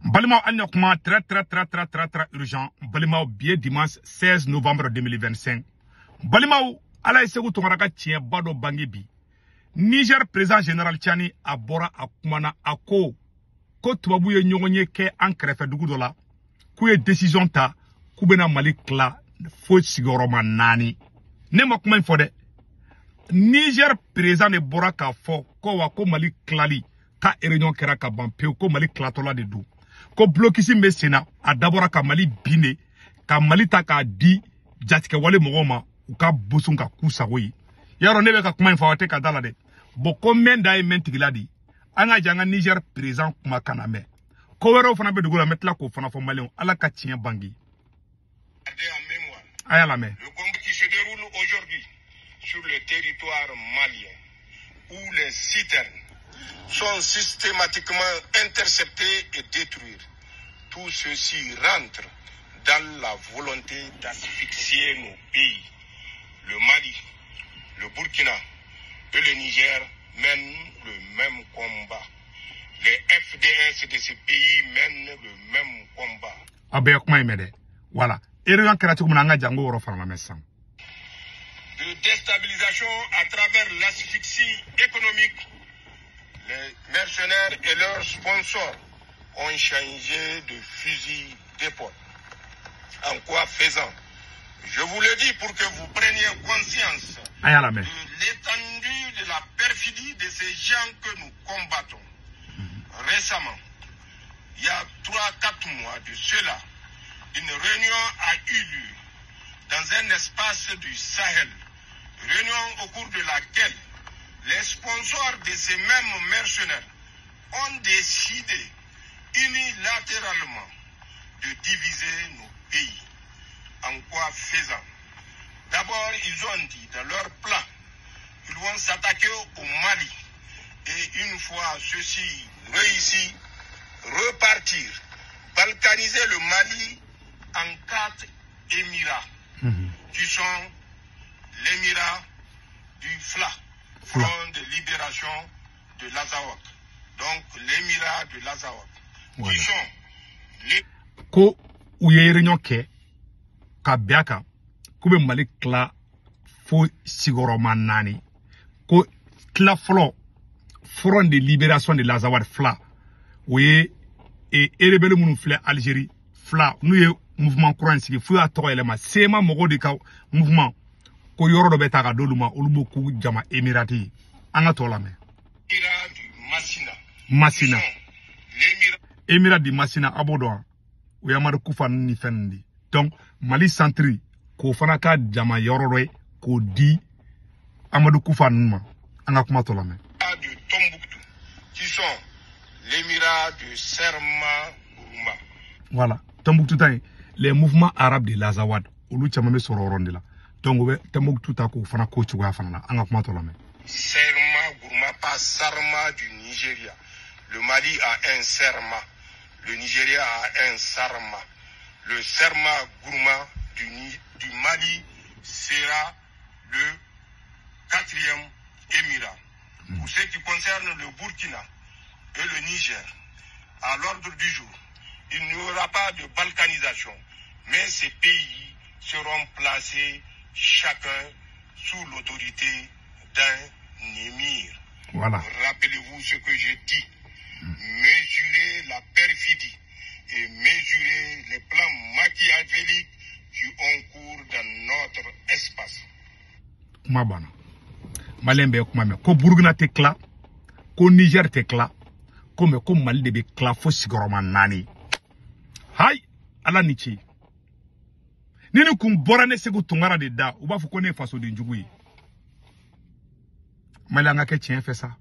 Balimaw, an ɲa kuma très très très très très très urgent. Balimaw, bi ye dimanche 16 novembre 2025. Balimaw, Ala ye Segu Tunkara ka tiɲɛba dɔ bange bi. Niger président général Tiani, a bɔra, a kumana, a ko ko tubabu ye ɲɔgɔn ye kɛ an kɛrɛfɛ dugu dɔ la, k'u ye décision ta k'u bɛna Mali tila fo sigiyɔrɔma 4. Ne ma kuma in fɔ dɛ, Niger président de bɔra k'a fɔ ko wa ko Mali tilali ka réunion kɛra ka ban pewu, ko Mali tilatɔla de don, ko blocus min bɛ sen na, a dabɔra ka Mali bin de, ka Mali ta k'a di jatigɛwale mɔgɔw ma, u ka boson ka k'u sago ye. Yarɔ, ne bɛ ka kuma in fɔ, aw tɛ ka da la dɛ. Bon, ko mɛn da ye mɛn tigila de. An ka jɛ an ka Niger président kuma kana mɛn. Ko wɛrɛw fana bɛ dugu la, n bɛ tila k'o fana fɔ Maliyɛnw. Ala ka tiɲɛ bange. A y'a lamɛn. Le combat qui se déroule aujourd'hui sur le territoire malien, où les citernes sont systématiquement interceptées et détruites. Tout ceci rentre dans la volonté d'asphyxier nos pays. Le Mali, le Burkina et le Niger mènent le même combat. Les FDS de ces pays mènent le même combat. A bɛɛ ye kuma in mɛn dɛ. Voilà, réunion kɛra cogo min na, an ka jango yɔrɔ fana lamɛn sisan. De déstabilisation à travers l'asphyxie économique, les mercenaires et leurs sponsors ont changé de fusil d'épaule. En quoi faisant? Je vous le dis pour que vous preniez conscience A y'a lamɛn. de l'étendue de la perfidie de ces gens que nous combattons. Récemment, il y a 3-4 mois de cela, une réunion a eu lieu dans un espace du Sahel, réunion au cours de laquelle les sponsors de ces mêmes mercenaires ont décidé unilatéralement de diviser nos pays. En quoi faisant? D'abord, ils ont dit dans leur plan qu'ils vont s'attaquer au Mali et, une fois ceci réussi, repartir, balkaniser le Mali en 4 émirats, qui sont l'émirat du FLA, FLA. Front de libération de l'Azawak, donc l'émirat de l'Azawak, Voilà. qui sont les Ko u ye réunion kɛ ka bɛn a kan k'u bɛ Mali tila fo sigiyɔrɔma 4, ko tila fɔlɔ, Front de libération de l'Azawad, FLA, o ye rebelle minnu filɛ Algérie, FLA, n'u ye mouvement kura in sigi f'u y'a tɔgɔ yɛlɛma CMA mɔgɔw de ka mouvement, ko yɔrɔ dɔ bɛ ta ka d'olu ma, olu b'o k'u jama émirati ye. An ka tɔ lamɛn. L'émirat du Massina, Massina. qui sont l'émirat Émirat du Massina, a b'o dɔn wa? O ye Amadu Kufa ninnu ni fɛn ninnu de. Donc Mali centre, k'o fana ka jama yɔrɔ dɔ ye k'o di Amadu Kufa ninnu ma. An ka kuma tɔ lamɛn. de Tombouctou, qui sont l'émirat de Serma Gourma. Voilà, Tombouctou ta ye les mouvements arabes de l'Azawad, olu caman bɛ sɔrɔ o yɔrɔ de la. Donc o bɛ Tombouctou ta k'o fana ko cogoya fana na. An ka kuma tɔ lamɛn. Serma Gourma, pas Sarma du Nigeria. Le Mali a un Serma, le Nigeria a un Sarma. Le Serma Gourma du Mali sera le 4e émirat. Pour ce qui concerne le Burkina et le Niger, à l'ordre du jour, il n'y aura pas de balkanisation, mais ces pays seront placés chacun sous l'autorité d'un émir. Voilà. Rappelez-vous ce que je dis. Mesurez la perfidie et mesurez les plans machiavéliques qui ont cours dans notre espace. Kuma banna. Maliyɛn bɛɛ ye kuma mɛn ko Burukina tɛ tila, ko Niger tɛ tila, ko mɛ ko Mali de bɛ tila fo sigiyɔrɔma 4. Hayi, Ala ni ce. Ni kun bɔra ne Segu Tunkara de da, u b'a fɔ ko ne ye fasoden jugu ye. Mali, an ka kɛ tiɲɛ fɛ sa.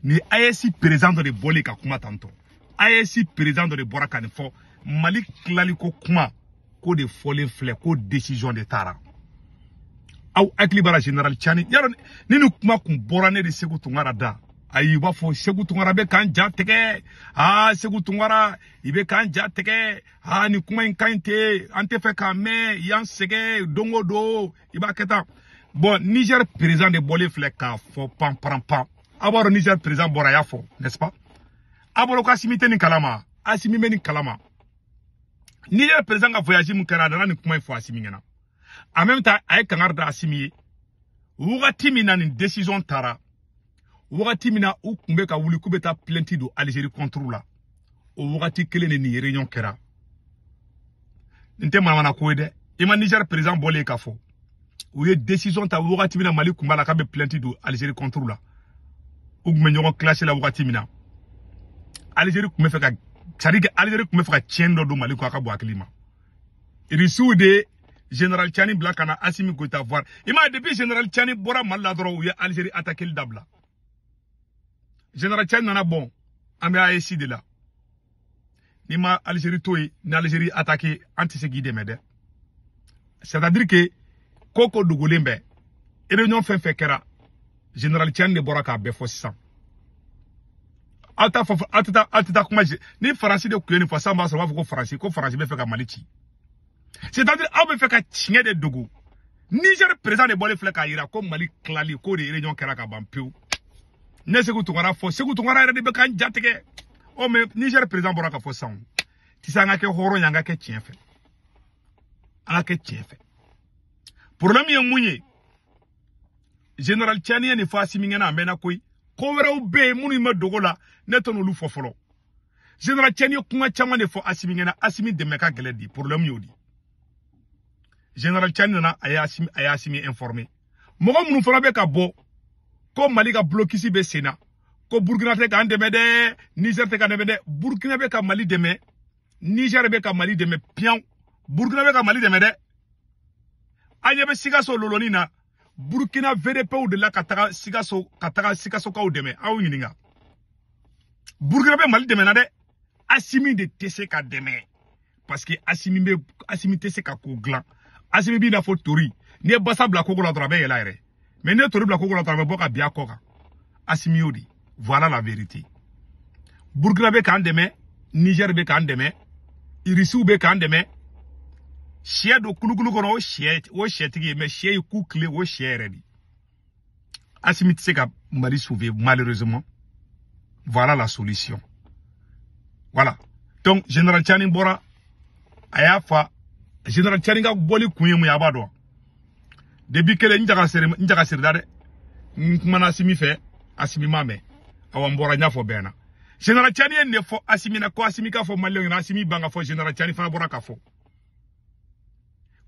Ni AES président dɔ de bɔlen ka kuma tantɔ, AES président dɔ de bɔra ka nin fɔ, Mali tilali ko kuma ko de fɔlen filɛ, ko décision de taara. Aw hakili b'a la général Tiani, yarɔ ni kuma kun bɔra ne de Segu Tunkara da, ayi, u b'a fɔ Segu Tunkara bɛ k'an ja tigɛ. Aa, Segu Tunkara, i bɛ k'an ja tigɛ. Aa, nin kuma in ka ɲi ten, an tɛ fɛ k'a mɛn, i y'an sɛgɛn don o don, i b'a kɛ tan. Bon, Niger président de bɔlen filɛ k'a fɔ pan pan pan. Aw b'a dɔn Niger président bɔra, a y'a fɔ, n'est-ce pas? A bolo ko Asimi tɛ nin kalama. Assimi bɛ nin kalama. Niger président ka voyage mun kɛra, a nana nin kuma in fɔ Assimi ɲɛna. En même temps, a ye kangari da Assimi ye. Wagati min na nin décision taara, wagati min na u tun bɛ ka wuli k'u bɛ taa plainte don Algérie contre la, o wagati kelen de nin réunion kɛra. Nin tɛ manamana ko ye dɛ. I ma Niger président bɔlen k'a fɔ u ye décision ta wagati min na Mali kun b'a la k'a bɛ plainte don Algérie contre la, u tun bɛ ɲɔgɔn classé la wagati min na, Algérie tun bɛ fɛ ka, c'est à dire que Algérie tun bɛ fɛ ka tiɲɛni dɔ don Mali kun, a ka bon hakili ma. Irisiw de général Tiani bila ka na Assimi Goïta voir. I m'a ye, depuis général Tiani bɔra Mali la dɔrɔn, u ye Algérie attaquer dabila. Général Tiani nana, bon, an bɛ AES de la. N'i ma Algérie to yen, ni Algérie attaqué, an tɛ se k'i dɛmɛ dɛ. C'est à dire que ko ko dogolen bɛ, réunion fɛn fɛn kɛra, général Tiani de bɔra k'a bɛɛ fɔ sisan. Aw t'a fɔ, aw tɛ taa kuma ni Faransi de tun ye nin fɔ sisan, b'a sɔrɔ u b'a fɔ ko Faransi bɛ fɛ ka Mali ci. C'est à dire aw bɛ fɛ ka tiɲɛ de dogo. Niger président de bɔlen filɛ k'a yira ko Mali tilali k'o de réunion kɛra ka ban pewu. Ne Sékou Tounkara fɔ, Sékou Tounkara yɛrɛ de bɛ k'an jatigɛ. Ɔ, mais Niger président bɔra ka fɔ sisan, ti se an ka kɛ hɔrɔn ye, an ka kɛ tiɲɛ fɛ, an ka kɛ tiɲɛ fɛ. Problème ye mun ye? Général Tiani ye nin fɔ Assimi ɲɛna, a mɛnna koyi. Ko wɛrɛw bɛ yen minnu ma dogo la, ne tɛ n'olu fɔ fɔlɔ. Général Tiani ye kuma caman de fɔ Assimi ɲɛna. Assimi dɛmɛ ka gɛlɛn di, problème y'o di. Général Tiani nana, a ye Assimi informé. Mɔgɔ minnu fana bɛ ka bɔ ko Mali ka blocus bɛ sen na, ko Burkina tɛ k'an dɛmɛ dɛ, Niger tɛ k'an dɛmɛ dɛ, Burkina bɛ ka Mali dɛmɛ, Niger bɛ ka Mali dɛmɛ piyan. Burkina bɛ ka Mali dɛmɛ dɛ. An ɲɛ bɛ Sikaso loloni na, Burkina VDPw de la ka taga Sikaso, ka taga Sikasokaw dɛmɛ. Aw ɲininka, Burkina bɛ Mali dɛmɛ na dɛ. Assimi de tɛ se ka dɛmɛ parce que Assimi bɛ, Assimi tɛ se ka ko dilan. Assimi b'i n'a fɔ tori, n'i ye basa bila koko la dɔrɔn, a bɛ yɛlɛ a yɛrɛ. Mais n'i ye tori bila koko la dɔrɔn, a bɛ bɔ ka bin a kɔ kan. Assimi y'o de. Voilà la vérité. Burkina bɛ k'an dɛmɛ, Niger bɛ k'an dɛmɛ, Irisiw bɛ k'an dɛmɛ. Sɛ don kulukulu kɔnɔ, o sɛ, o sɛtigi ye, mais sɛ ye ku tile, o sɛ yɛrɛ de. Assimi tɛ se ka Mali sauver malheureusement. Voilà la solution. Voilà. Donc général Tiani bɔra, a y'a fa. Général Tiani ka bɔli kun ye mun ye, a b'a dɔn. Depuis kelen n jaga seri, n jaga sirida dɛ. N kumana Assimi fɛ, Assimi ma mɛn. Awa, n bɔra, n y'a fɔ bɛɛ ɲɛna. Général Tiani ye nin de fɔ Assimi na, ko Assimi k'a fɔ Maliyɛnw ɲɛna. Assimi ban ka fɔ, général Tiani fana bɔra k'a fɔ.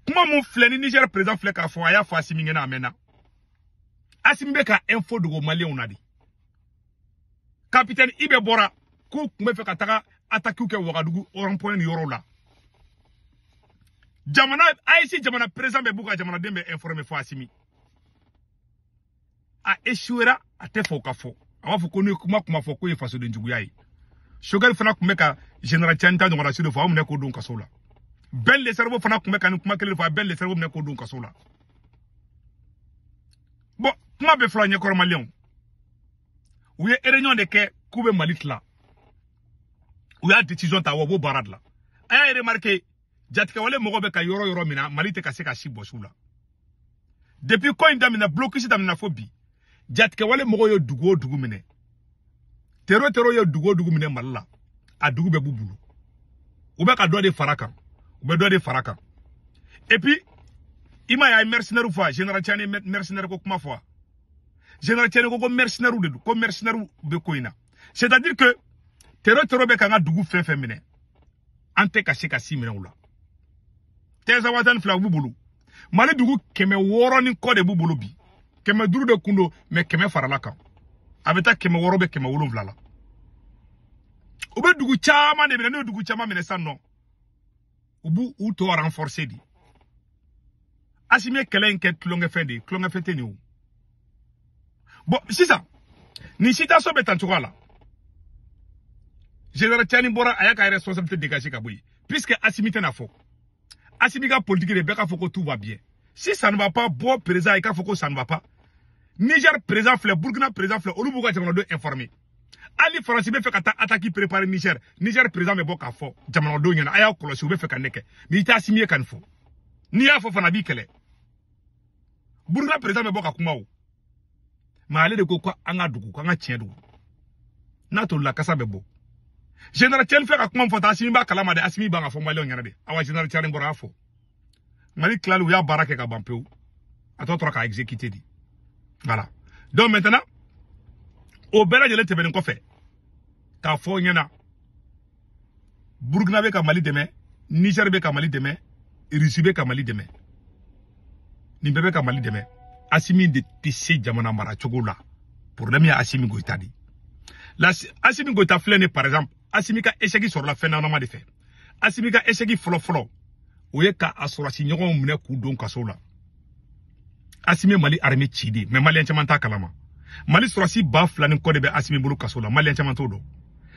Kuma mun filɛ ni Niger président filɛ k'a fɔ, a y'a fɔ Assimi ɲɛna, a mɛnna. Assimi bɛ ka info dogo Maliyɛnw na de. Capitaine Ibe bɔra k'u tun bɛ fɛ ka taga attaque kɛ Wagadugu rond-point ni yɔrɔw la. Jamana AES jamana président bɛɛ b'u ka jamanaden bɛɛ informé fɔ Assimi. A échouera, a tɛ fɛ o ka fɔ. A b'a fɔ ko ni kuma fɔ k'o ye fasoden juguya ye. Choguel fana tun bɛ ka général Tiani ta ɲɔgɔnna si de fɔ, aw minɛ k'o don kaso la. Ben le Cerveau fana tun bɛ ka nin kuma kelen fɔ, a Ben le Cerveau minɛ k'o don kaso la. Bon, kuma bɛ fila ɲɛkɔrɔ Maliyɛnw. U ye réunion de kɛ k'u bɛ Mali tila. U y'a décision ta, wa u b'o baara de la. A y'a remarqué, jatigɛwale mɔgɔ bɛ ka yɔrɔ yɔrɔ min na, Mali tɛ ka se ka si bɔsi u la. Depuis ko in daminɛ, blocus daminɛ fo bi, jatigɛwale mɔgɔw ye dugu o dugu minɛ, terro terro ye dugu o dugu minɛ Mali la, a dugu bɛɛ b'u bolo. U bɛ ka dɔ de fara kan, u bɛ dɔ de fara kan. Et puis i m'a ye, a ye mercenaire fɔ, général Tiani mercenaire ko kuma fɔ. Général Tiani ko ko mercenaire de don, ko mercenaire bɛ ko in na. C'est à dire que terro terro bɛ k'an ka dugu fɛn fɛn minɛ, an tɛ ka se ka si minɛ u la. Tɛnzawatani fila u b'u bolo, Mali dugu 600 ni kɔ de b'u bolo bi. 500 de kun don, mais 100 farala kan, a bɛ taa 600 bɛ 700 la. U bɛ dugu caman de minɛ. N'u ye dugu caman minɛ sisan nɔ, u b'u u tɔ renforcer de. Assimi ye kɛlɛ in kɛ tulonkɛfɛn de ye, tulonkɛfɛn tɛ nin o. Bon, sisan nin situation bɛ tan cogoya la. Général Tiani bɔra, a y'a ka responsabilité dégager ka bɔ yen, puisque Assimi tɛna fɔ. Assimi ka politique de bɛɛ k'a fɔ ko tout va bien. Si ça ne va pas, bɔ président i k'a fɔ ko ça ne va pas. Niger président filɛ, Burkina président filɛ, olu b'u ka jamanadenw informer. Hali Faransi bɛ fɛ ka taa attaque préparer Niger, Niger président bɛ bɔ k'a fɔ jamanadenw ɲɛna: a y'aw kɔlɔsi, u bɛ fɛ ka ne kɛ. Mais i tɛ Assimi ye ka nin fɔ. N'i y'a fɔ fana, a b'i kɛlɛ. Burkina président bɛ bɔ ka kuma o. Mais ale de ko ko an ka dugu, k'an ka tiɲɛ dugu. N'a tolila, kasa bɛ bɔ. Général Tiani fɛ ka kuma fɔ ta Assimi b'a kalama dɛ, Assimi b'an ka fɔ maliyɛnw ɲɛna de. Awa général Tiani bɔra y'a fɔ. Mali tilali u y'a baara kɛ ka ban pewu. A tɔ tora k'a exécuter de. Voilà. Donc maintenant, o bɛɛ lajɛlen tɛmɛnen kɔfɛ, k'a fɔ ɲɛna, Burkina bɛ ka Mali dɛmɛ, Niger bɛ ka Mali dɛmɛ, Russie bɛ ka Mali dɛmɛ. Nin bɛɛ bɛ ka Mali dɛmɛ. Assimi de tɛ se jamana maracogo la. Problème ye Assimi Goïta de. La Assimi Goïta filɛ nin, par exemple, Assimi ka échec sɔrɔla fɛn dama de fɛ. Assimi ka échec fɔlɔ fɔlɔ, o ye ka a sɔrɔsi ɲɔgɔnw minɛ k'u don kaso la. Assimi Mali armée ci de, mais maliyɛn caman t'a kalama. Mali sɔrɔsi 2000 ni kɔ de bɛ Assimi bolo kaso la, maliyɛn caman t'o dɔn.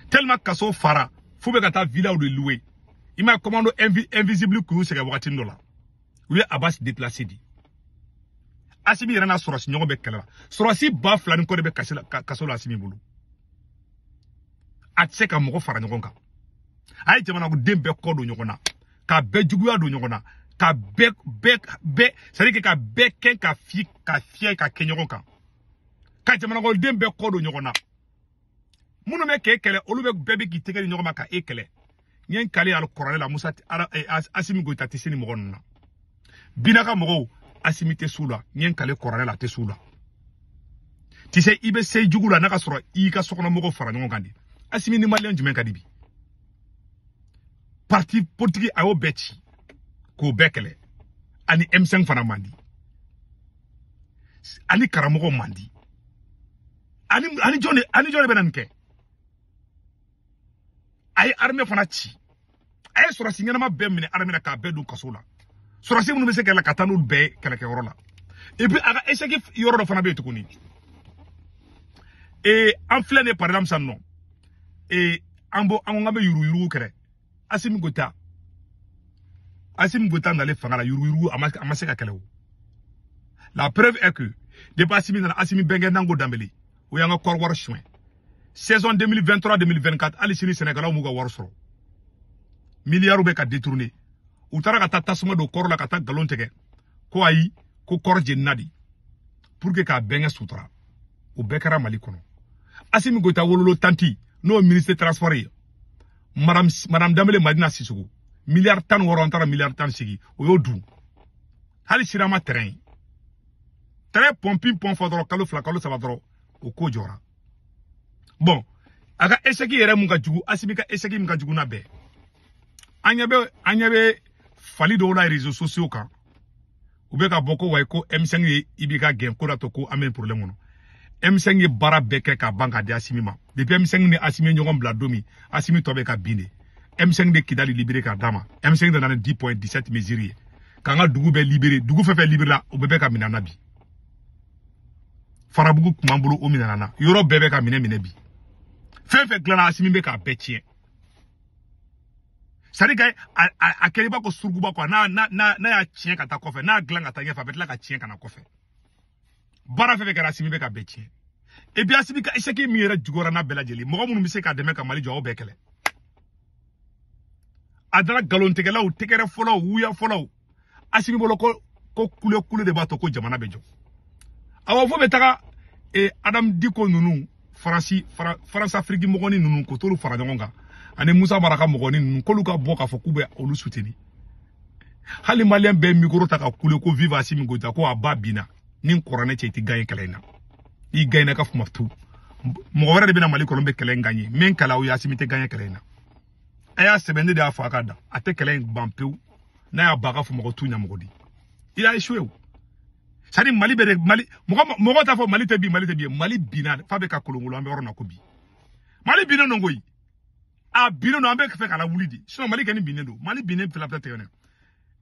Tellement kaso fara, f'u bɛ ka taa villaw de louer. I m'a ye commando invisible k'u sɛgɛn wagati dɔ la. U ye Abbas déplacé di. Assimi yɛrɛ n'a sɔrɔsi ɲɔgɔn bɛ kɛlɛ la. Sɔrɔsi 2000 ni kɔ de bɛ kaso la Assimi bolo. A tɛ se ka mɔgɔ fara ɲɔgɔn kan. A ye jamanaden bɛɛ kɔ don ɲɔgɔn na, ka bɛɛ juguya don ɲɔgɔn na, ka bɛɛ bɛɛ bɛɛ, c'est à dire que ka bɛɛ kɛ ka fi ka fiyɛ ka kɛ ɲɔgɔn kan, ka jamanakɔnɔden bɛɛ kɔ don ɲɔgɔn na. Minnu bɛ k'e kɛlɛ, olu bɛ bɛɛ bɛ k'i tɛgɛ di ɲɔgɔn ma ka e kɛlɛ. N ye n kale ali kɔrɔlen la, Musa Assimi Goïta tɛ se ni mɔgɔ ninnu na. Bina ka mɔgɔw, Assimi tɛ s'u la. N ye n kale kɔrɔlen la, a tɛ s'u la. Tu sais, i bɛ se jugu la n'a ka sɔrɔ i ka sokɔnɔmɔgɔw fara ɲɔgɔn kan de. Assimi ni maliyɛn jumɛn ka di bi? Parti politique a y'o bɛɛ ci k'o bɛɛ kɛlɛ. Ani M5 fana man di, ani karamɔgɔw man di, ani jɔn de bɛ na nin kɛ? A ye armée fana ci, a ye sɔrɔsi ɲɛnama bɛɛ minɛ armée la k'a bɛɛ don kaso la. Sɔrɔsi minnu bɛ se kɛlɛ ka taa n'olu bɛɛ ye kɛlɛkɛyɔrɔ la. Et puis a ka échec yɔrɔ dɔ fana bɛ yen tuguni. Et an filɛ nin ye, par exemple sisan nɔ, et an bɔ an ko k'an bɛ yuruguyurugu kɛlɛ. Assimi Goïta, Assimi Goïta nalen fanga la, yuruguyurugu a ma se ka kɛlɛ o. La preuve est que depuis Assimi nana, Assimi bɛnkɛ Nango Danbele, o y'an ka kɔrɔ wari suɲɛ. Saison 2023-2024, hali sini Sénégalais m'u ka wari sɔrɔ. Milliards bɛ ka détourner. U taara ka taa tasuma don kɔrɔ la ka taa nkalon tigɛ. Ko ayi, ko kɔrɔ jenina de. Pour que k'a bɛnkɛ sutura. O bɛɛ kɛra Mali kɔnɔ. Assimi Goïta wololo tanti, n'o ye ministre transport ye. Madame Dambélé Madina Sissoko, 16 milliards an taara 18 milliards, o y'o dun. Hali sini an ma terrain ye. Terrain pɔnpi pɔn fɔ dɔrɔn kalo 2 kalo 3 dɔrɔn, o ko jɔra. Bon, a ka échec yɛrɛ mun ka jugu, Assimi ka échec mun ka jugu n'a bɛɛ. An ɲɛ bɛ fali dɔw la réseaux sociaux kan. U bɛ ka bɔ ko wayi ko M5 ye IBK gɛn ko da to ko an bɛ problème kɔnɔ. M5 ye baara bɛɛ kɛ ka ban k'a di Assimi ma. Depuis M5 ni Assimi ye ɲɔgɔn bila don min, Assimi tɔ bɛ ka bin de. M5 de Kidali libéré k'a d'a ma. M5 de nana ni 10.17 mesures ye. K'an ka dugu bɛɛ libéré, dugu fɛn fɛn libéré la, o bɛɛ bɛ ka minɛ an na bi. Farabugu tun b'an bolo, o minɛna na. Yɔrɔ bɛɛ bɛ ka minɛ minɛ bi. Fɛn fɛn dilanna, Assimi bɛ k'a bɛɛ tiɲɛ. C'est à dire que a kɛra i b'a fɔ surukuba quoi, n'a y'a tiɲɛ ka taa kɔfɛ, n'a dilan ka taa ɲɛfɛ, a bɛ tila ka tiɲɛ ka na kɔfɛ. Baara fɛn fɛn kɛra, Assimi bɛ ka bɛɛ tiɲɛ. Et puis Assimi ka échec min yɛrɛ juguyara n'a bɛɛ lajɛlen, mɔgɔ minnu bɛ se k'a dɛmɛ ka Mali jɔ, aw bɛɛ kɛlɛ. A dara nkalontigɛlaw, tɛgɛrɛ fɔlaw, wuya fɔlaw. Assimi bolo ko kule kule de b'a to ko jamana bɛ jɔ. Awɔ, fo bɛ taga Adam Diko ninnu, Faransi Afrique mɔgɔnin ninnu, k'o t'olu fara ɲɔgɔn kan. Ani Musa Mara ka mɔgɔnin ninnu, k'olu ka bɔ k'a fɔ k'u bɛ olu soutenir. Hali maliyɛn bɛɛ micro ta ka kule ko vive Assimi Goïta, ko a ba binna. Ni n kɔrɔ ne cɛ, i tɛ gagner kɛlɛ in na. I gagner ka fuma tu. Mɔgɔ wɛrɛ de bɛna Mali kɔnɔ bɛ kɛlɛ in gagner. Min kala o ye Assimi tɛ gagner kɛlɛ in na. A y'a sɛbɛn, ne de y'a fɔ a ka da. A tɛ kɛlɛ in ban pewu. N'a y'a ban a ka fɔ mɔgɔ t'u ɲɛmɔgɔ di. Il a échoué o. C'est à dire Mali bɛ de Mali mɔgɔ t'a fɔ Mali tɛ bi, Mali tɛ bi. Mali binna f'a bɛ ka kolonkolon, an bɛ yɔrɔ na ko bi. Mali binnen don koyi. A binnen don, an bɛ fɛ ka lawuli de. Sinon Mali kɔni binnen don. Mali binnen fila tɛ tigɛ.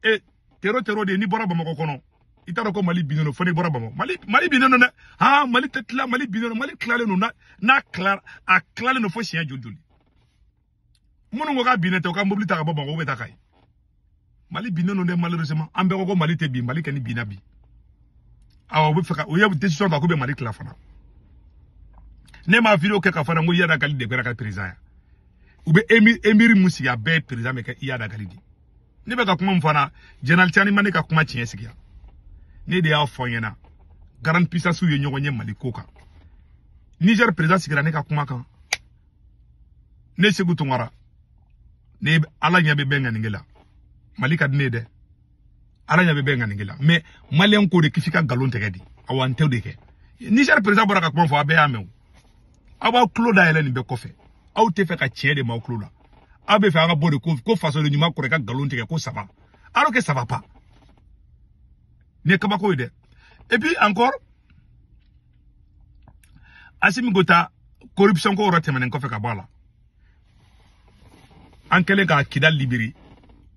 E tero de n'i bɔra Bamakɔ kɔnɔ, i t'a dɔn ko Mali binnen don fo n'i bɔra Bamakɔ. Mali binnen don dɛ. Ah, Mali tɛ tila, Mali binnen don, Mali tilalen don. N'a tilala, a tilalen don fo siɲɛ joli joli. Minnu ko k'a binnen tɛ, u ka mobili ta ka bɔ Bamakɔ, u bɛ taa Kayi. Mali binnen don dɛ, malheureusement. An bɛɛ ko ko Mali tɛ bin, Mali kɔni binna bi. Awɔ, u bɛ fɛ ka u ye décision ta k'u bɛ Mali tila fana. Ne ma vidéo kɛ ka fana ko Iyad Ghali de kɛra ka président ya. U bɛ émir mun sigi, a bɛɛ ye président bɛ kɛ Iyad Ghali de. Ne bɛ ka kuma min fana, Général Tiani ma ne ka kuma tiɲɛ sigi yan. Ne de y'a fɔ n ɲɛna, grande puissance ye ɲɔgɔn ye Mali ko kan. Niger président sigira ne ka kuma kan. Ne Sékou Tounkara ne ala ɲɛ bɛ bɛn ŋaninge la. Mali ka di ne ye dɛ. Ala ɲɛ bɛ bɛn ŋaninge la. Mais malien ko de k'i f'i ka nkalon tigɛ de. Awa n t'o de kɛ. Niger président bɔra ka kuma fɔ a bɛɛ y'a mɛn o. Aw b'aw tulo dayɛlɛ nin bɛɛ kɔfɛ. Aw tɛ fɛ ka tiɲɛ de m'aw tulo la. Aw bɛ fɛ an ka bɔ de ko fasoden ɲuman kɔrɔ ka nkalon tigɛ ko ça va. Alors que ça va pas. Nin ye kabako ye dɛ. Et puis encore, Assimi Goïta corruption ko yɔrɔ tɛmɛnen kɔfɛ ka bɔ a la. An kɛlen k'a Kidal libéré,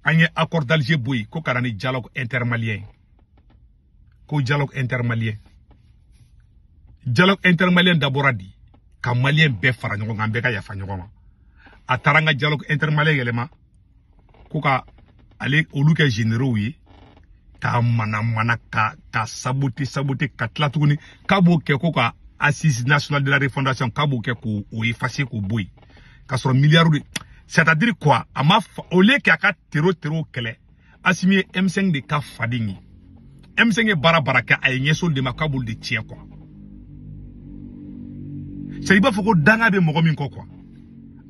an ye accord d'Alger bɔ yen ko ka na ni dialogue intermalien. Ko dialogue intermalien. Dialogue intermalien dabɔra di ka malien bɛɛ fara ɲɔgɔn kan, an bɛɛ ka yafa ɲɔgɔn ma. A taara an ka dialogue intermalien yɛlɛma ko ka ale olu kɛ généraux ye k'a mana ka saboter saboter ka tila tuguni k'a b'o kɛ ko ka assise nationale de la refondation k'a b'o kɛ k'o effacer k'o bɔ yen k'a sɔrɔ miliyari de. C'est-à-dire quoi, a ma au lieu k'a ka terro terro kɛlɛ, Assimi ye M5 de ka faden ye. M5 ye baara baara kɛ a ye ɲɛsin de ma k'a b'olu de tiɲɛ quoi. C'est i b'a fɔ ko danga bɛ mɔgɔ min kɔ quoi.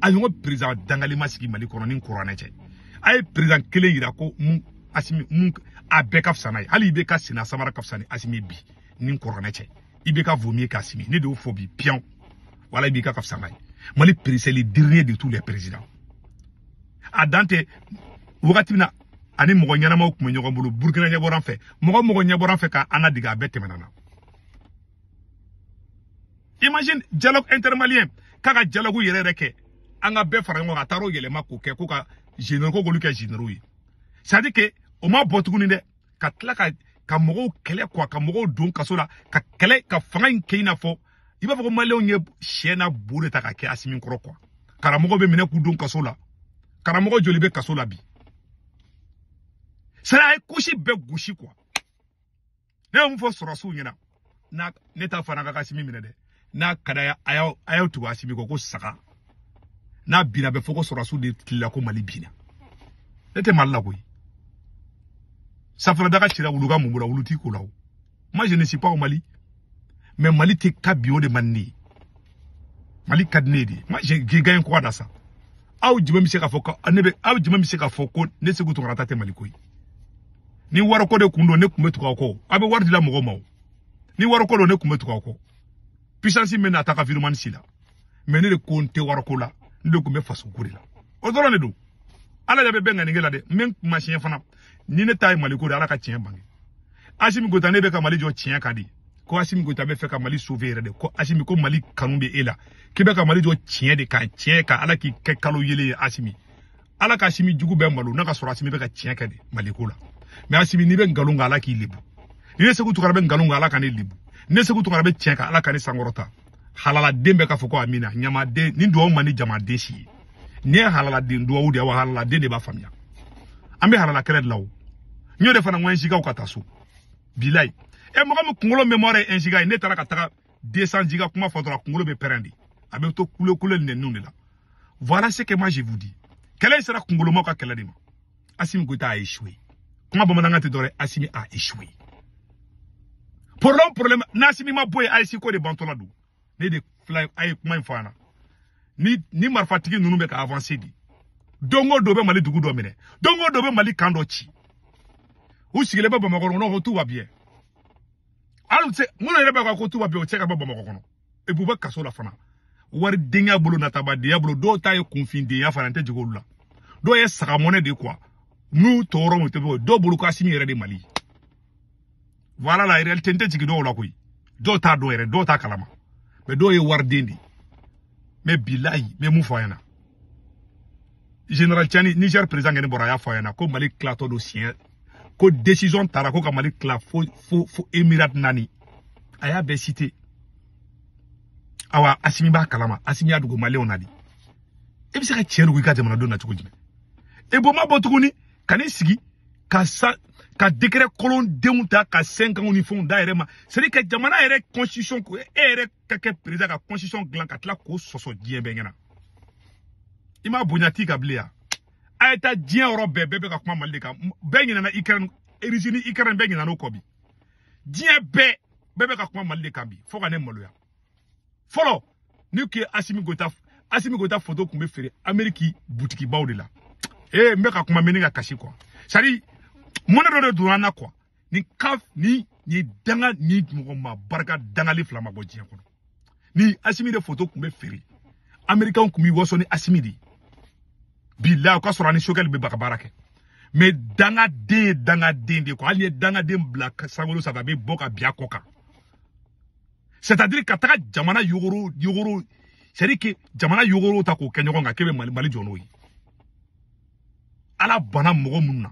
A ɲɔgɔn président dangali ma sigi Mali kɔnɔ ni kuranɛ cɛ. A ye président kelen yira ko mun Assimi mun a bɛɛ ka fisa n'a ye. Hali i bɛ ka senna samara ka fisa ni Assimi bi ni kuranɛ cɛ. I bɛ ka vaut mieux qu'Assimi. Ne de y'o fɔ bi piyan. Wala i b'i ka fisa n'a ye. Mali président, c'est le dernier de tous les présidents. A dan tɛ wagati min na ani mɔgɔ ɲɛnamaw tun bɛ ɲɔgɔn bolo Burukina ɲɛ bɔra an fɛ. Mɔgɔ mɔgɔ ɲɛ bɔra an fɛ k'an ladege a bɛɛ tɛmɛna na. Imagine dialogue intermalien k'a ka dialogue yɛrɛ yɛrɛ kɛ an ka bɛɛ fara ɲɔgɔn kan a taara o yɛlɛma k'o kɛ ko ka généraux ko k'olu kɛ généraux ye. C'est à dire que o ma bɔ tuguni dɛ ka tila ka mɔgɔw kɛlɛ quoi, ka mɔgɔw don kaso la ka kɛlɛ ka fanga in kɛ i n'a fɔ i b'a fɔ ko maliyɛnw ye sɛ n'a bo de ta ka kɛ Assimi kɔrɔ quoi. Karamɔgɔ bɛ minɛ k'u don kaso la. Karamɔgɔ joli bɛ kaso la bi. C'est a ye kusi bɛɛ gosi quoi. Ne ye mun fɔ sɔrɔsiw ɲɛna n'a ne t'a fɔ an ka Assimi minɛ dɛ. N'a ka d'a ye a y'aw tugu Assimi kɔ ko saga. N'a binna bɛ fɔ ko sɔrɔsiw de tilala ko Mali binna. Ne tɛ Mali la koyi. Safunɛ daga cira wulu ka mun bolo wulu t'i ko la o. Moi je ne suis pas au Mali. Mais Mali tɛ ka bi o de man di ne ye. Mali ka di ne ye de. Moi j'ai gagné quoi dans ça? Aw jumɛn bɛ se k'a fɔ ko ne bɛ aw jumɛn bɛ se k'a fɔ ko ne Sékou Tounkara ta tɛ Mali ko ye. Ni wariko de kun don ne kun bɛ tugu aw kɔ. Aw bɛ wari dila mɔgɔw ma o. Ni wariko don ne kun bɛ tugu aw kɔ. Puissance min bɛ na ta ka virement si la. Mais ne de ko n tɛ wariko la. Ne de kun bɛ faso ko de la. O dɔrɔn de don. Ala de bɛ bɛn ŋaninge la dɛ. N bɛ n kuma siɲɛ fana. Ni ne ta ye Mali ko de Ala ka tiɲɛ bange. Assimi Goïta ne bɛ ka Mali jɔ tiɲɛ kan de. Ko Assimi Goïta bɛ fɛ ka Mali sauver yɛrɛ de. Ko Assimi ko Mali kanu bɛ e la. K'i bɛ ka Mali jɔ tiɲɛ de kan tiɲɛ kan Ala k'i kɛ kalo yelen ye Assimi. Ala ka Assimi jugu bɛɛ malo n'a ka sɔrɔ Assimi bɛ ka tiɲɛ kɛ de Mali ko la. Mais Assimi n'i bɛ nkalon kan Ala k'i lebu. Ni ne Sékou Tounkara bɛ nkalon kan Ala ka ne lebu. Ni ne Sékou Tounkara bɛ tiɲɛ kan Ala ka ne sankɔrɔta. Halaladen bɛɛ k'a fɔ ko amina ɲamaden ni duwawu man di jamaden si ye. N'i ye halaladen duwawu de ye wa halaladen de b'a faamuya. An bɛ halala kɛlɛ de la o. N y'o de fana ko 1 giga ka taa so. Bilayi. E mɔgɔ min kunkolo mémoire ye 1 giga ye ne taara ka taga 200 giga kuma fɔ dɔrɔn a kunkolo bɛ pɛrɛn de. A bɛ to kule kule nɛniw de la. Voilà ce que moi je vous dis. Kɛlɛ in sera kunkolomaw ka kɛlɛ de ma. Assimi Goïta a échoué. Kuma bamanankan tɛ dɔwɛrɛ Assimi a échoué. Problème n'Assimi ma bɔ yen AES ko de bantɔla don. Ne de filɛ a ye kuma in fɔ an na. Ni marifatigi ninnu bɛ ka avancer de. Don o don bɛ Mali dugu dɔ minɛ. Don o don bɛ Mali kan dɔ ci. U sigilen bɛ Bamakɔ kɔnɔ ko tout va bien. Hali se minnu yɛrɛ bɛ ka ko tout va bien o tɛ se ka bɔ Bamakɔ kɔnɔ. Et puis u bɛ kaso la fana. Waridenya bolo natabadenya bolo dɔw ta ye kunfindenya fana n tɛ jigin olu la. Dɔw ye sagamɔnɛ de quoi. N'u tɔɔrɔ mun tɛ bɔ dɔw bolo ko Assimi yɛrɛ de Mali. Voilà la réalité n tɛ jigin dɔw la koyi. Dɔw t'a dɔn yɛrɛ dɔw t'a kalama. Mais dɔw ye wariden de ye. Mais bilayi n bɛ mun fɔ a ɲɛna. Général Tiani Niger président kɛni bɔra a y'a fɔ a ɲɛna ko Mali tilatɔ don siɲɛ ko décision tara ko ka Mali tila fo fo fo Émirats naani. A y'a bɛɛ cité. Awa Assimi b'a kalama Assimi y'a dogo maliyɛnw na de. E bɛ se ka tiɲɛ dogo i ka jamanadenw na cogo jumɛn? E bɔ ma bɔ tuguni ka n'i sigi ka sa ka décret kolondenw ta ka 5 ans ni fɛnw da yɛrɛ ma. C'est à dire que jamana yɛrɛ constitution ko e yɛrɛ ka kɛ président ka constitution dilan ka tila k'o sɔsɔ diɲɛ bɛɛ ɲɛna. I m'a bonya t'i ka bilen yan. A ye taa diɲɛ yɔrɔ bɛɛ bɛɛ bɛ ka kuma Mali de kan. Bɛɛ ɲinɛna Ukraine, Russie ni Ukraine bɛɛ ɲinɛna o kɔ bi. Diɲɛ bɛɛ bɛɛ bɛ ka kuma Mali de kan bi fo ka ne maloya. Fɔlɔ ni k'i ye Assimi Goïta Assimi Goïta photo kun bɛ feere Amérique boutique baw de la. Eh, n bɛ ka kuma mɛni ka kasi quoi. C'est-à-dire mɔnɛ dɔ de donna n na quoi. Ni ka ni ni danga ni mɔgɔ ma barika dangali fila ma bɔ diɲɛ kɔnɔ. Ni Assimi de photo kun bɛ feere, Américain kun b'i waso ni Assimi de. Bilahi, o ka sɔrɔ ani Choguel bɛ ba ka baara kɛ. Mais dangaden ye dangaden de quoi. Hali ni ye dangaden bila sankolo sanfɛ, a bɛ bɔ ka bin a kɔ kan. C'est-à-dire ka taga jamana yogoro yogoro, c'est-à-dire que jamana yogoro ta k'o kɛ ɲɔgɔn kan k'e bɛ Mali jɔ n'o ye. Ala banna mɔgɔ minnu na,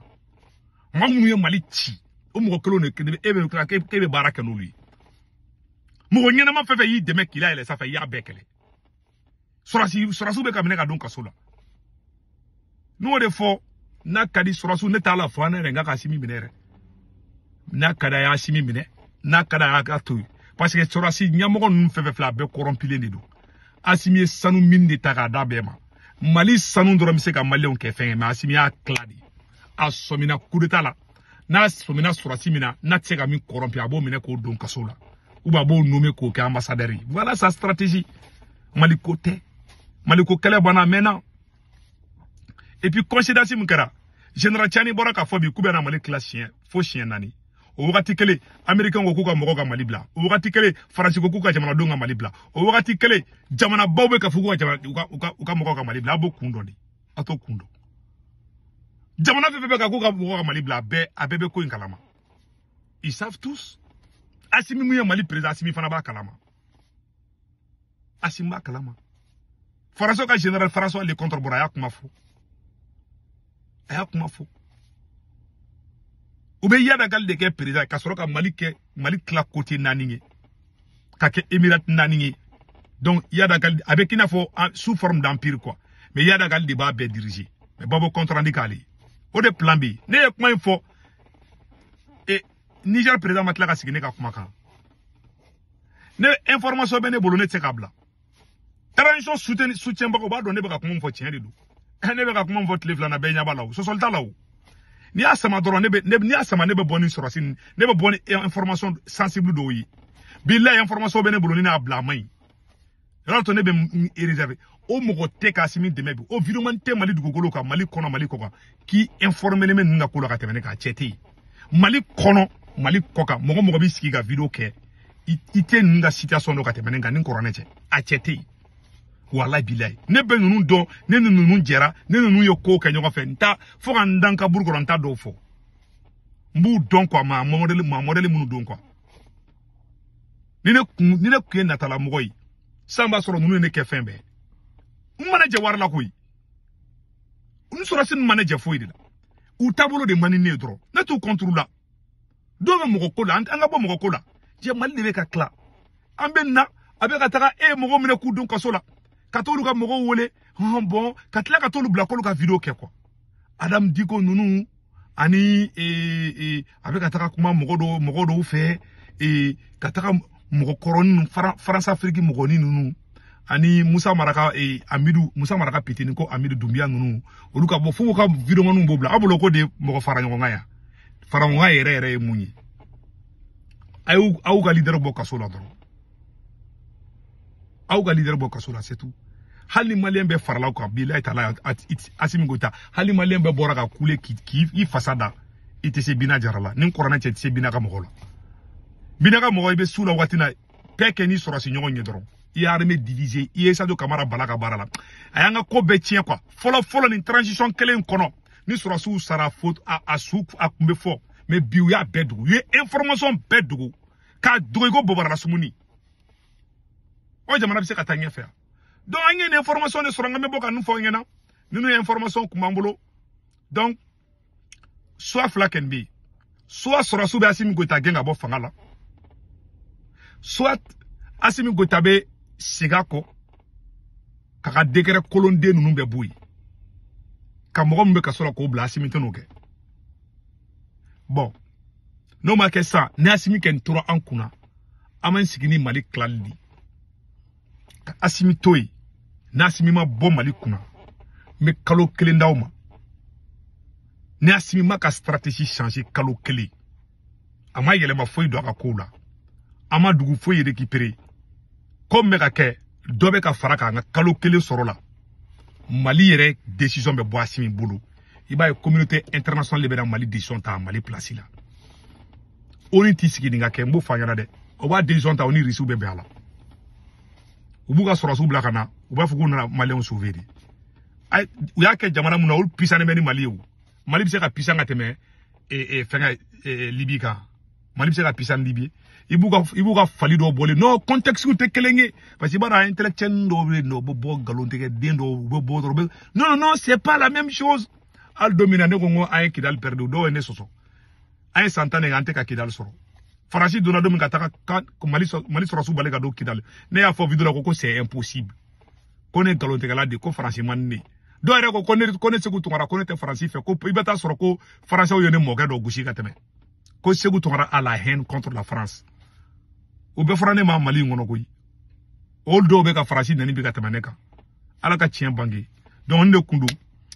mɔgɔ minnu ye Mali ci, o mɔgɔ kelenw de e bɛ k'e bɛ baara kɛ n'olu ye. Mɔgɔ ɲɛnama fɛn fɛn y'i dɛmɛ k'i layɛlɛ sanfɛ, i y'a bɛɛ kɛlɛ. Sɔrɔsiw bɛ ka minɛ ka don kaso la. N'o de fɔ n'a ka di sɔrɔsiw, ne t'a la fɔ ne yɛrɛ n ka Assimi minɛ yɛrɛ. N'a ka di a ye Assimi minɛ, n'a ka di a y'a to yen. Parce que sɔrɔsi ɲɛmɔgɔ ninnu fɛn fɛn filɛ, a bɛɛ kɔrɔnpilen de don. Assimi ye sanu min de ta k'a d'a bɛɛ ma. Mali sanu dɔrɔn bɛ se ka maliyɛnw kɛ fɛn ye, mais Assimi y'a tila de. A sɔmina coup d'état la. N'a sɔmina sɔrɔsi min na, n'a tɛ se ka min kɔrɔnpi, a b'o minɛ k'o don kaso la. Ou bien a b'o nommer k'o kɛ ambassadeur ye. Voilà sa stratégie. Mali ko tɛ. Mali ko kɛlɛ banna a mɛnna. Et puis coïncidence min kɛra, général Tiani bɔra k'a fɔ bi k'u bɛna Mali tila siɲɛ fo siɲɛ 4. O wagati kelen, Américain ko k'u ka mɔgɔw ka Mali bila. O wagati kelen, Faransi ko k'u ka jamanadenw ka Mali bila. O wagati kelen, jamanabaw bɛ ka fɔ k'u ka jamana u ka mɔgɔw ka Mali bila. A b'o kun dɔn de. A t'o kun dɔn. Jamana fɛn fɛn bɛ ka k'u ka mɔgɔw ka Mali bila, a bɛɛ bɛ ko in kalama. Ils savent tous. Assimi mun ye Mali président, Assimi fana b'a kalama. Assimi b'a kalama. Faransi ka général François Lecointre bɔra, a y'a kuma fɔ. A y'a kuma fɔ. U bɛ Iyad Ag Ghali de kɛ président ka sɔrɔ ka Mali kɛ Mali tila côté 4 ye. Ka kɛ émirat 4 ye. Donc Iyad Ag Ghali a bɛ k'i n'a fɔ sous forme d'empire quoi. Mais Iyad Ag Ghali de b'a bɛɛ diriger. Mais Babo compte rendu k'ale ye. O de plan bɛ yen. Ne ye kuma in fɔ. E Niger président ma tila ka sigi ne ka kuma kan. Ne information bɛ ne bolo, ne tɛ se k'a bila. Transition soutien bagaw b'a dɔn ne bɛ ka kuma min fɔ tiɲɛ de don. Ne bɛ ka kuma min fɔ tile fila na, bɛɛ ɲɛ b'a la o. Sɔsɔli t'a la o. N'i y'a sama dɔrɔn, ne bɛ ne n'i y'a sama, ne bɛ bɔ ni sɔrɔsi, ne bɛ bɔ ni information sensible dɔw ye. Bilahi, information bɛ ne bolo, ni ne y'a bila a man ɲi. Yɔrɔ to ne bɛ n réserver. O mɔgɔ tɛ ka Assimi dɛmɛ bi. O vidéoman tɛ Mali dugukolo kan, Mali kɔnɔ, Mali kɔ kan, k'i informer ne bɛ ninnu ka ko la ka tɛmɛ ne kan, cɛ tɛ yen. Mali kɔnɔ, Mali kɔ kan, mɔgɔ mɔgɔ b'i sigi ka vidéo kɛ, i tɛ ninnu ka situation dɔn ka tɛmɛ ne kan ni kɔrɔnɛ cɛ. A cɛ tɛ yen. Walahi bilahi. Ne bɛ ninnu dɔn, ne ni ninnu jɛra, ne ni ninnu ye kow kɛ ɲɔgɔn fɛ. N ta fo ka n dan kaburu kɔrɔ, n ta dɔw fɔ. N b'u dɔn quoi, maa modèle maa modèle minnu don quoi. Ni ne kun ye natalamɔgɔ ye, sisan b'a sɔrɔ ninnu ye ne kɛ fɛn bɛɛ. N mana jɛ wari la koyi. N sɔrɔsi ninnu ma ne jɛ foyi de la. U taabolo de man di ne ye dɔrɔn. Ne t'u contre la. Dɔw bɛ mɔgɔ ko la, an ka bɔ mɔgɔ ko la. Jɛ Mali de bɛ ka tila. An bɛ na, a bɛ ka taga e ye mɔgɔw minɛ k'u don kaso la. Ka t'olu ka mɔgɔw wele, hɔn bɔn, ka tila ka t'olu bila k'olu ka vidéo kɛ quoi. Adam Diko ninnu ani a bɛ ka taga kuma mɔgɔ dɔw fɛ, ka taga mɔgɔkɔrɔnin ninnu, France Afrique mɔgɔnin ninnu ani Musa Mara ka Amidu, Musa Mara ka pitini ko Amidu Dumbuya ninnu, olu ka bɔ f'u ka vidéo b'o bila. Aw bolo ko de mɔgɔ fara ɲɔgɔn kan yan. Fara ɲɔgɔn kan yɛrɛ yɛrɛ ye mun ye? A y'u aw ka leader bɔ kaso la dɔrɔn. Aw ka leader bɔ kaso la, c'est tout. Hali ni maliyɛn bɛɛ farala kan, bilahi taala, Assimi Goïta, hali ni maliyɛn bɛɛ bɔra ka kule k'i fasa da, i tɛ se Bina Jara la. Ni n kɔrɔnɛ cɛ, i tɛ se Bina ka mɔgɔ la. Bina ka mɔgɔ, i bɛ su la waati na bɛɛ kɛ n'i sɔrɔsi ɲɔgɔn ye dɔrɔn. I ye armée diviser, i ye Sadio Kamara bala ka baara la. A y'an ka ko bɛɛ tiɲɛ quoi. Fɔlɔ fɔlɔ nin transition kelen in kɔnɔ, ni sɔrɔsiw sara fo a su a kun bɛ fɔ, mais bi u y'a bɛɛ dogo. U ye information bɛɛ dogo k'a dogo i ko bɔbɔrala sumuni. O jamana bɛ se ka taa ɲɛfɛ yan. Donc an ye nin information de sɔrɔ, an bɛ bɔ ka nin fɔ aw ɲɛna. Ninnu ye information kun b'an bolo. Donc soit fila kɛni bɛ yen, soit sɔrɔsiw bɛ Assimi Goïta gɛn ka bɔ fanga la, soit Assimi Goïta bɛ segin a kɔ k'a ka décret kolonden ninnu bɛɛ bɔ yen, ka mɔgɔ min bɛ kaso la k'o bila. Assimi tɛ n'o kɛ. Bon, n'o ma kɛ sisan, ni Assimi kɛ nin tora an kunna, an b'an sigi ni Mali tilali de ka Assimi to yen. N'Assimi ma bɔ Mali kunna, n bɛ kalo 1 d'aw ma. Ni Assimi ma ka stratégie changer kalo 1, a ma yɛlɛma foyi don a ka kow la, a ma dugu foyi récupérer, ko min bɛ ka kɛ Dɔ bɛ ka fara k'an ka kalo kelen sɔrɔ la. Mali yɛrɛ décision bɛ bɔ Assimi bolo. I b'a ye communauté internationale de bɛna Mali décision ta Mali place la. ONU t'i sigi nin ka kɛ, n b'o fɔ a ɲɛna dɛ. O b'a décision ta, o ni Russiw bɛ bɛn a la. U b'u ka sɔrɔsiw bila ka na, u b'a fɔ k'u nana Maliyɛnw sauver de. U y'a kɛ jamana mun na, olu puissant bɛ ni Mali ye o. Mali bɛ se ka puissant ka tɛmɛ fɛngɛ Libi kan. Mali bɛ se ka puissant Libi. I b'u ka fali dɔw bɔlen non, contexte tɛ kelen ye, parce que i b'a dɔn intellectuel dɔw bɛ yen nɔ, u bɛ bɔ nkalon tigɛ den dɔw, u bɛ bɔ dɔrɔn, u bɛ non non non, c'est pas la même chose. Hali don min na ne ko n ko an ye Kidali perdu, dɔw ye ne sɔsɔ. An ye san 10 de kɛ, an tɛ ka Kidali sɔrɔ. Faransi donna don min ka taga Mali sɔrɔsiw bali ka don Kidali, ne y'a fɔ vidéo la ko c'est impossible, ko ne nkalontigɛla de, ko Faransi man ne. Dɔw yɛrɛ ko ko ne Sékou Tounkara, ko ne tɛ Faransi fɛ, ko i bɛ taa sɔrɔ ko Faransɛw ye ne mɔkɛ dɔ gosi ka tɛmɛ, ko Sékou Tounkara a la haine contre la France. O bɛɛ fɔra ne ma Mali in kɔnɔ koyi. O dɔw bɛ ka Faransi nɛni bi ka tɛmɛ ne kan. Ala ka tiɲɛ bange. Donc n de kun don,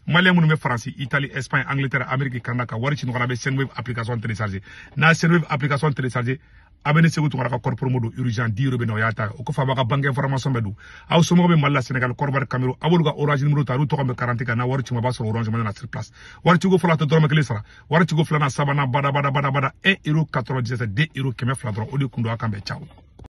Malien minnu bɛ Faransi, Italie, Espagne, Angleterre, Amérique, Canada ka wari ci ɲɔgɔn na, a bɛ Sendwave application télécharger. N'a Sendwave application télécharger, a bɛ ne Sékou Tounkara ka code promo don urgent 10 euros bɛ na, o y'a ta. O kɔfɛ a b'a ka banque information bɛɛ don. Aw somɔgɔw bɛ Mali la, Sénégal, Côte d'Ivoire, Cameroun, a b'olu ka Orange numéro ta, olu tɔgɔ bɛ carte kan, n'a wari ci ma, a b'a sɔrɔ Orange Money na sur place. Wari ciko fɔlɔ, a tɛ dɔrɔmɛ kelen sara. Wari ciko filanan, sabanan, bada bada bada bada, 1 euro 97, 2 euro 200 dɔrɔn. O de kun don, a kan bɛn, ciao.